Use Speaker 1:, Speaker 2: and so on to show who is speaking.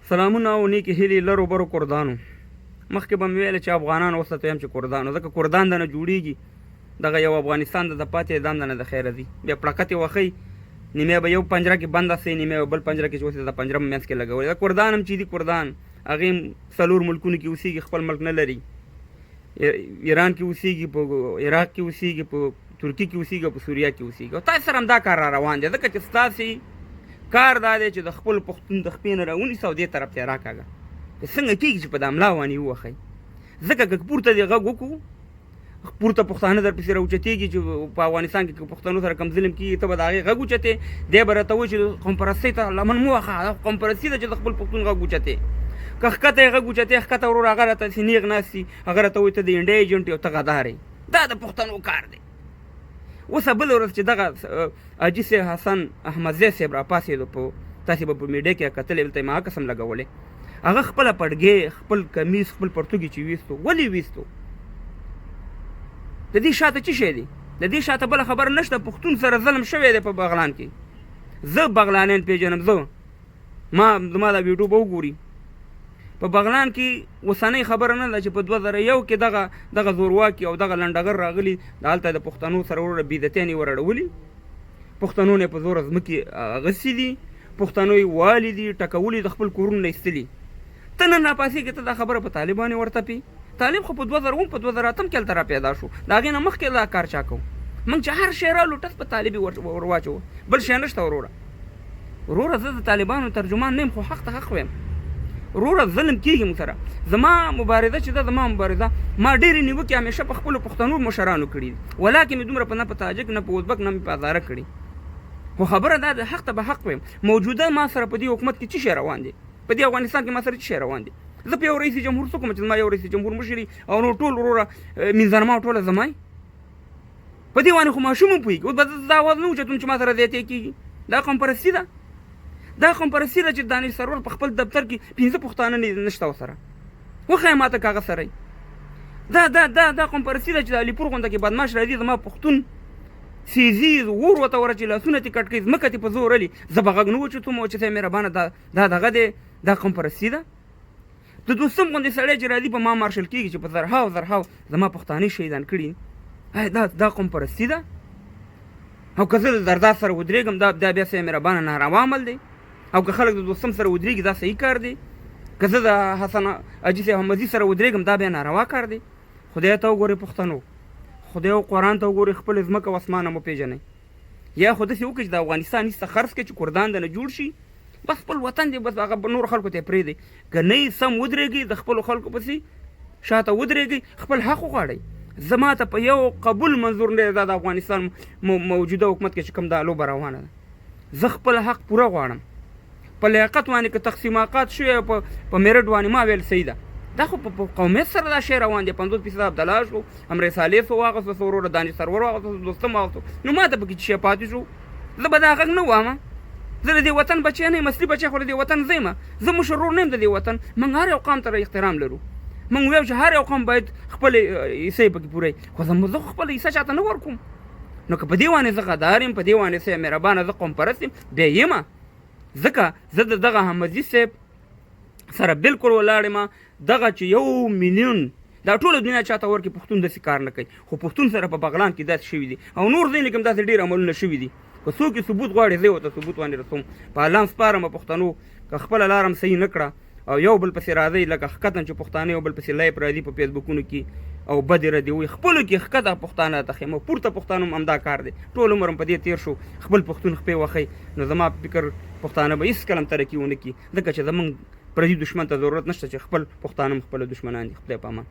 Speaker 1: سلامونه او نیکې هیلې لرو برو کوردانو. مخکې به مې ویل چې افغانان اوس ته یم چې کوردانو، ځکه کوردان دنه جوړیږي. دغه یو افغانستان د پاتې دام دنه د خیره دی. بیا پړکتې وخی، نیمه به یو پنجره کې بنده سي، نیمه به بل پنجره کې چې اوس د پنجره منځ کې لګولې. دا کوردان هم چې دي کوردان، هغې څلور ملکونو کې اوسېږي، خپل ملک نه لري. ایران کې اوسېږي، په عراق کې اوسېږي، په ترکیه کې اوسېږي او په سوریه کې اوسېږي. او تاسو سره هم دا کار را روان دی، ځکه چې ستاسې کار دا دی چې د خپل پښتون د خپې نه راونیسه او دې طرف ته یې راکاږه. څنګه کېږي چې په دا ملا باندې ووهئ؟ ځکه که پورته دې غږ وکړو، پورته پښتانه در پسې راوچتېږي چې په افغانستان کې که پښتنو سره کوم ظلم کېږي، ته به د هغې غږ اوچتې، دی به راته وایي چې قومپرستۍ ته لمن مه وهه، دا قومپرستي ده چې د خپل پښتون غږ اوچتې. که ښکته یې غږ اوچتې، ښکته وروره هغه راته داسې نېغ ناست وي، هغه راته وایي ته د انډیا ایجنټ یې او ته غدار یې. دا د پښتنو کار دی. اوس بله ورځ چې دغه حاجي صاحب حسن احمدزی صاحب راپاڅېدو، په تاسې به په میډیا کې کتلې، دلته یې ما عکس هم لګولی، هغه خپله پړګې، خپل کمیس، خپل پرتوګي چې ویستو، ولې ویستو؟ د دې شاته څه شی دی؟ د دې شاته بله خبره نشته. پښتون سره ظلم شوی دی په بغلان کې. زه بغلانیان پېژنم، زه ما زما دا ویډیو به وګوري. په بغلان کې اوسنۍ خبره نه ده چې په 2001 کې دغه دغه زورواکي او دغه لنډغر راغلي، د هلته د پښتنو سره وروره بېعزتیان یې ور اړولي، پښتنو نه په زوره ځمکې اخیستې دي، پښتنو یې والي دي، ټکولي، د خپل کورونو نه ایستلي. ته نن راپاڅېږې، ته دا خبره په طالبانو ورتپې. طالب خو په 2007، په 2008 کې هلته را پیدا شو، د هغې نه مخکې دا کار چا کوو؟ موږ چې هر شی رالو، ټس په طالب یې ور واچوه، بل شی نشته. وروره وروره، زه د طالبانو ترجمان نه یم، خو حق ته حق وایم. وروره، ظلم کېږي موږ سره. زما مبارزه چې ده، زما مبارزه، ما ډېرې نیوکې همیشه په خپلو پښتنو مشرانو کړي دي، ولاکې مې دومره په نه په تاجک، نه په ازبک، نه مې په هزاره کړي. خو خبره دا ده، حق ته به حق وایم. موجوده ما سره په دې حکومت کې څه شی روان دی؟ په دې افغانستان کې ما سره څه شی روان دی؟ زه په یو رئیس جمهور څه کوم چې زما یو رئیس جمهور مشري او نور ټول وروره منځنما ټوله زما په دې باندې خو ماشوم هم پوهېږي. اوس به زه دا اواز نه اوچتوم چې ما سره زیاتی کېږي. دا قوم پرستي ده، دا قوم پرستي ده چې دانش سرور په خپل دفتر کې پنځه پښتانه نشته ورسره. وښیه ما ته که هغه سره. دا دا دا دا قوم پرستي ده چې د علیپور غونډه کې بدماش راځي، زما پښتون سیزي، ور ورته ورچې لاسونه تې کټ کوي، ځمکه تې په زور الي، زه به غږ نه اوچتوم چې ته مهربانه. دا دا دغه دی، دا قوم پرستي ده. د دوستم غوندې سړی چې راځي په ما مارشل کېږي چې په زرهاو زرهاو زما پښتانه شهیدان کړي، آیا دا دا قوم پرستي ده؟ او که زه د زرداد سره ودرېږم، دا دا بیا څه مهربانه ناروا عمل دی؟ او که خلک د دوستم سره ودرېږي، دا صحیح کار دی؟ که زه د حسن حاجي صاحب احمدزي سره ودرېږم، دا بیا ناروا کار دی؟ خدای ته وګورئ پښتنو، خدای او قرآن ته وګورئ، خپل ځمکه او اسمان مو پېژنئ. یا خو داسې وکړئ چې د افغانستان هیڅ خرڅ کړئ چې کوردان دنه جوړ شي، بس خپل وطن دی، بس هغه نور خلکو ته پرېږدئ. که نه سم ودرېږئ، د خپلو خلکو پسې شاته ودرېږئ، خپل حق وغواړئ. زما ته په یو قبول منظور نه دی دا د افغانستان موجوده حکومت کې چې کوم دا لوبه روانه ده. زه خپل حق پوره غواړم په لیاقت باندې. که تقسیماقات شوی په میرټ باندې، ما ویل صحیح ده. دا خو په قومیت سره دا شی روان دی. 50% عبدالله شو، امر صالح سو واغستو، سو وروره دانش سرور واغستو، دوستم واغستو، نو ما ته پکې څه شی پاتې شو؟ زه به دا غږ نه وایم. زه د دې وطن بچی نه یم، اصلي بچی خو د دې وطن زه یم. زه مشر ورور نه یم د دې وطن. موږ هر یو قوم ته احترام لرو، موږ وایو چې هر یو قوم باید خپل حصه یې پکې پوره، خو زه خپله حصه چاته نه ورکوم. نو که په دې باندې زه غدار یم، په دې باندې څه مهربانه زه قوم پرست یم، بیا یم، ځکه زه د دغه احمدزي صاحب سره بالکل ولاړ یم. دغه چې 1 میلیون دا ټوله دنیا چاته ورکړي، پښتون داسې کار نه کوي. خو پښتون سره په بغلان کې داسې شوي دي او نور ځایونو کې هم داسې ډېر عملونه شوي دي. که څوک یې ثبوت غواړي، زه یې ورته ثبوت باندې رسوم. په الله سپارم پښتنو، که خپله لاره هم صحیح نه کړه او یو بل پسې راځئ، لکه ښکته چې پښتانه یو بل پسې live راځي په فیسبوکونو کې او بدې ردې وایي، خپلو کې ښکته پښتانه ته ښیم او پورته پښتانه هم همدا کار دی. ټول عمر هم په دې تېر شو، خپل پښتون خپې وښئ. نو زما په فکر پښتانه به هېڅکله هم ترقي ونه کړي، ځکه چې زمونږ پردي دښمن ته ضرورت نشته چې خپل پښتانه هم خپله دښمنان دي. خدای په امان.